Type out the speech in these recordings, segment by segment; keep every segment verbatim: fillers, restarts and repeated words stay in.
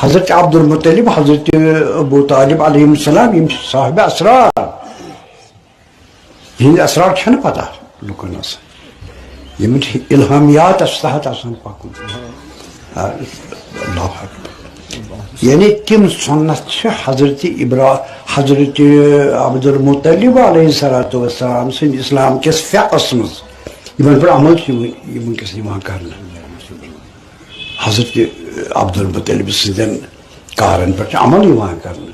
حضرت عبدالمطلب، حضرت ابو طالب علیہ السلام، یِم چھِ صاحب اسرار۔ یِہِنٛدۍ اسرار چھَنہٕ پتہ لُکن آسان۔ یِمن چھِ الہامیاتس تحت آسان پکُن۔ آ، اللہ اکبر۔ یعنی تِم سنت چھِ حضرت ابرا-، حضرت عبدالمطلب علیہ الصلوۃ والسلام سٕنٛدِ اسلام کِس فقہس منٛز، یِمن پٮ۪ٹھ عمل چھُ یِوان، یِم وٕنکیٚس یِوان کرنہٕ۔ حضرت عبدالمطلب سٕنٛدٮ۪ن کارن پٮ۪ٹھ چھُ عمل یِوان کرنہٕ۔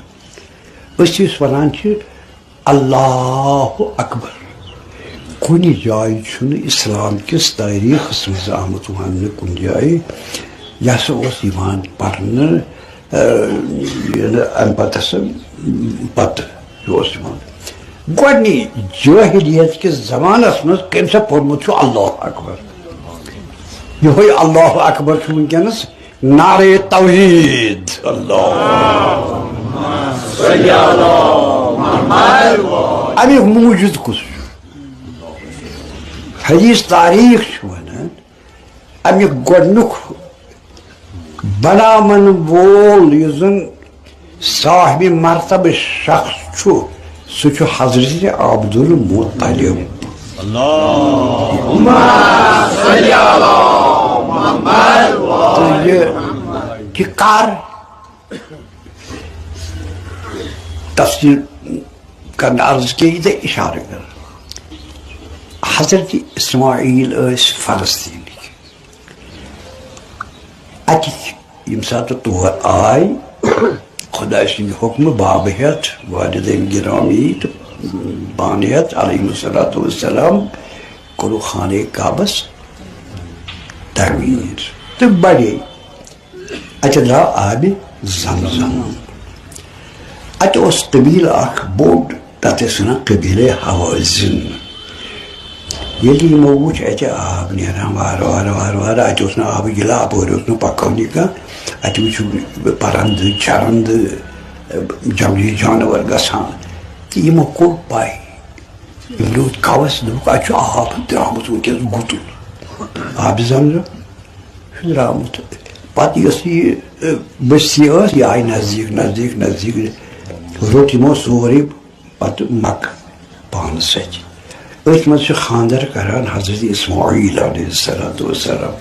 أسۍ یُس وَنان چھِ، اللہ اکبر۔ کُنہِ جایہِ چھُنہٕ اسلام کِس تٲریٖخس منٛز آمُت وَننہٕ کُنہِ جایہِ۔ یہِ ہسا اوس یِوان پَرنہٕ، اَمہِ پَتہٕ ہسا، پَتہٕ یہِ اوس یِوان۔ گۄڈٕنِچ جٲہِلیت کِس زمانَس منٛز کٔمۍ سا پوٚرمُت چھُ اللہ اکبر؟ یِہوٚے اللہ اکبر چھُ وٕنکیٚنَس نعرہ توحید۔ اللہ۔ امیُک موجود کُس چھُ؟ حدیث تاریخ چھُ ونان، امیُک گۄڈنیُک بناون وول یُس زن صاحب مرتبہ شخص چھُ، سُہ چھُ حضرت عبدالمطلب۔ اللہم صل علی محمد۔ تہٕ یہِ، یہِ کر تفصیل کرنہٕ عرض کہِ یہِ تۄہہِ اشارٕ کرٕ۔ حضرت اسماعیل ٲسۍ فلسطینٕکۍ۔ اتِکۍ ییٚمہِ ساتہٕ تور آے، خۄداے سٕنٛدِ حُکمہٕ بابہٕ ہٮ۪تھ، والدین گرامی تہٕ پانہٕ ہٮ۪تھ، علیہم الصلوۃ والسلام، کوٚرُکھ خانہ کعبس تعمیٖر تہٕ بڑے۔ اتہِ درٛاو آبِ زمزم۔ اتہِ اوس قبیلہٕ اکھ بوٚڑ، تتھ ٲسۍ ونان قبیلے حوازن۔ ییٚلہِ یِمو وُچھ اتہِ آب نیران وارٕ وارٕ وارٕ وارٕ، اتہِ اوس نہٕ آبٕچ گِلہٕ، اپٲرۍ اوس نہٕ پکٲنی کانٛہہ۔ اتہِ وُچھ پرندٕ، چرندٕ، جنگلی جانور گژھان۔ تہٕ یِمو کوٚر پاے، یِم روٗدۍ کوس، دوٚپُکھ، اتہِ چھُ آب درٛامُت وٕنکیٚس گُتُل، آبِ زمزم چھُ درٛامُت۔ پتہٕ یۄس یہِ، ٲ، بستی ٲس، یہِ آیہِ نزدیٖک، نزدیٖک، نزدیٖک۔ روٚٹ یِمو سورُے پتہٕ مکہٕ پانس سۭتۍ۔ أتھۍ منٛز چھُ خانٛدر کران حضرت اسماعیل علیہ الصلوۃ والسلام۔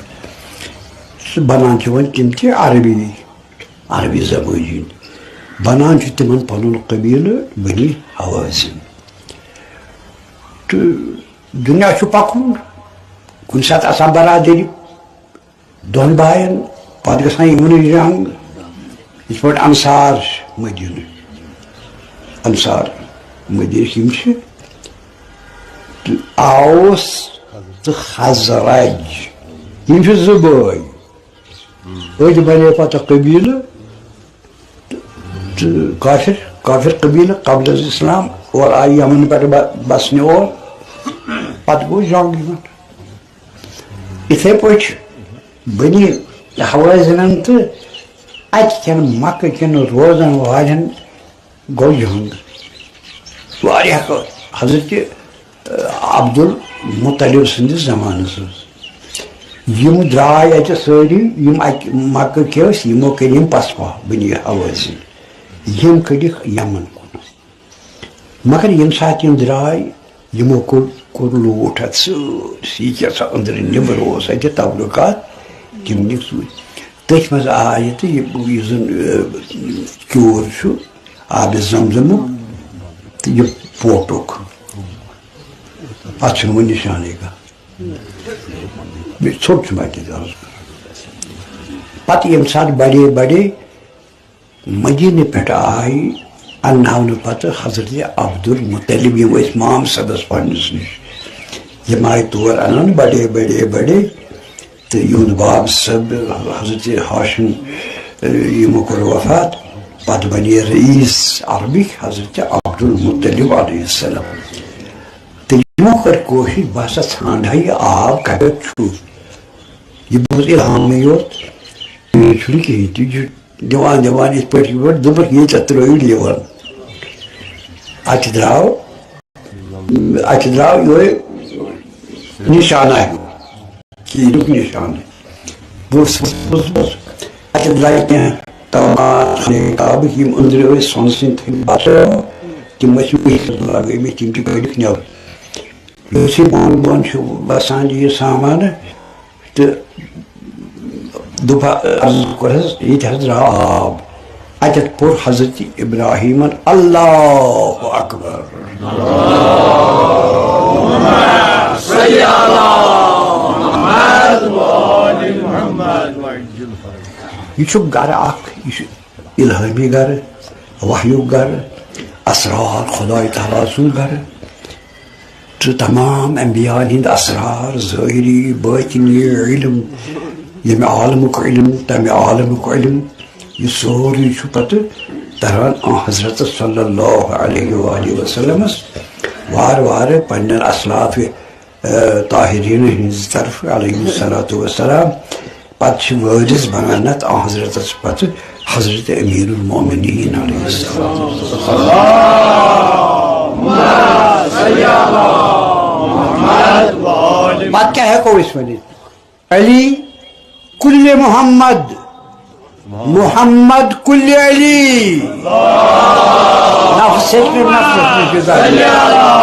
سُہ بنان چھِ وۄنۍ تِم تہِ عربی، عربی زبٲنۍ ہٕنٛدۍ۔ بنان چھُ تِمن پنُن قبیلہٕ بنی حوازن۔ تہٕ دُنیا چھُ پکُن، کُنہِ ساتہٕ آسان برادری دۄن باین، پتہٕ گژھان یِمنٕے جنگ۔ یِتھ پٲٹھۍ انصار چھِ مدیٖنہٕ، انصار مدیٖنہٕ یِم چھِ، تہٕ اوس تہٕ خزرج، یِم چھِ زٕ بٲے۔ أتھۍ بنے پتہٕ قبیلہٕ تہٕ، تہٕ کافر، کافر قبیلہٕ قبل از اسلام، اور آیہِ یمن پٮ۪ٹھ ب-، بسنہِ اور۔ پتہٕ گوٚو جنگ یِمن۔ یِتھے پٲٹھۍ بنی حوازنن تہٕ اتہِ کٮ۪ن مکہٕ کٮ۪ن روزن والٮ۪ن گوٚو جنگ۔ واریاہ کٲلۍ حضرت، ٲ، عبدالمطلب سٕنٛدِس زمانس منٛز۔ یِم درٛاے اتہِ سٲری، یِم اتہِ مکہٕ کہِ ٲسۍ، یِمو کٔرۍ یِم پسپا بنی حوازن۔ یِم کٔڈِکھ یمن کُن۔ مگر ییٚمہِ ساتہٕ یِم درٛاے، یِمو کوٚر، کوٚر لوٗٹھ اتھ سٲرسٕے، یہِ کیٛاہ سا أنٛدرٕ نیٚبرٕ اوس اتہِ تعلقات، تِم نِکھ سۭتۍ۔ تٔتھۍ منٛز آیہِ تہٕ یہِ، یُس زن، ٲ، کیوٗر چھُ آبِ زمزمُک، تہٕ یہِ پوٹُک۔ اتھ چھُنہٕ وۄنۍ نِشانٕے کانٛہہ۔ بیٚیہِ ژھوٚٹ چھُ مےٚ اتہِ درٛامُت۔ پتہٕ ییٚمہِ ساتہٕ بڑے بڑے، مدیٖنہٕ پٮ۪ٹھ آے انناونہٕ پتہٕ حضرت عبدالمطلب، یِم ٲسۍ مام صٲبس پننِس نِش، یِم آے تور انان بڑے بڑے بڑے، تہٕ یِہُنٛد باب صٲب حضرت ہاشم، یِمو کوٚر وفات، پتہٕ بنے رئیس عربٕکۍ حضرت عبدالمطلب علیہ السلام۔ تہٕ یِمو کٔر کوٗشِش، بہٕ ہسا ژھانٛڈٕ ہا یہِ آب کتٮ۪تھ چھُ۔ یہِ بوٗز الہامٕے یوت، یہِ چھُنہٕ کِہیٖنۍ تہِ، یہِ چھُ دِوان دِوان یِتھ پٲٹھۍ یور، دوٚپُکھ، ییٚتٮ۪تھ ترٛٲوِو لیوَن۔ اَتہِ درٛاو، اَتہِ درٛاو یِہوٚے نِشانہ ہیوٗ، تیٖرُک نِشانہٕ۔ بہٕ اوسُس، بہٕ اوسُس، اَتہِ درٛاے کینٛہہ جماعت خانہ کعبٕکۍ یِم أنٛدرٕ ٲسۍ سۄنہٕ سٕنٛدۍ تھٔدۍ بادشاہ، تِم ٲسۍ وٕنہِ لگٲومٕتۍ، تِم تہِ کٔڑِکھ نٮ۪بر۔ یُتھُے بۄن بۄن چھُ وَسان یہِ سامان، تہٕ دوٚپ، عرض کوٚر حظ، ییٚتہِ حظ درٛاو آب۔ اَتٮ۪تھ پوٚر حضرت ابراہیٖمن، اللہ اکبر۔ یہِ چھُ گرٕ اکھ، یہِ چھُ الہٲمی گرٕ، وحیُک گرٕ، اسرار خدای تعالیٰ سُنٛد گرٕ۔ تہٕ تمام انبیاءن ہٕنٛدۍ اسرار، ظٲہری، باطنی علم، ییٚمہِ عالمُک علم، تمہِ عالمُک علم، یہِ سورُے چھُ پتہٕ تران آن حضرت صلی اللہ علیہ وآلہ وسلمس وارٕ وارٕ پننٮ۪ن اسلاف، آ، طاہرین ہٕنٛزِ طرفہٕ علیہ الصلوۃ والسلام۔ پتہٕ چھِ وٲرث بنان اتھ آن حضرتس پتہٕ حضرت امیر المومنین علیہ السلام۔ پتہٕ کیٛاہ ہٮ۪کو أسۍ ؤنِتھ؟ علی کل محمد، محمد کل علی۔ نفس ہیٚکہِ نہٕ نفسس نِش جُدا گٔژھِتھ۔